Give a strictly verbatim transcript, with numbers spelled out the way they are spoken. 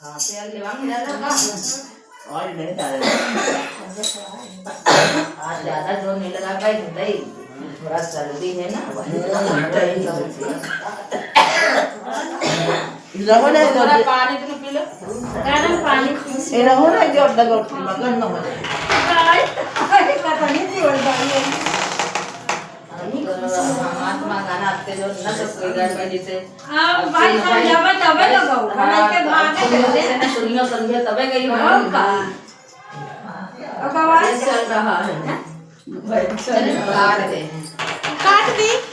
खांसी आ गई, लेवा मिला ना का? और नहीं डाले। आज ज्यादा जोर नहीं लगा पाई, नहीं। थोड़ा सर्दी है ना, वही तो हम्म। रहो ना, थोड़ा इधर। पानी तो पी लो। गरम पानी। ये रहो ना, इधर लगा, मगन न हो जाए। अरे, अरे, पता नहीं क्यों हो रहा है। महात्मा गाना आपके जो न तो कोई गाना जैसे अब भाई साहब जावे तबे तो गऊ, हाँ, बनाई के तो भागे अब दे। सुनियो समझे तबे गई हाँ, होगी। का? अब आवाज चल रहा है ना? भाई चल रहा है। काट दे। काट दी।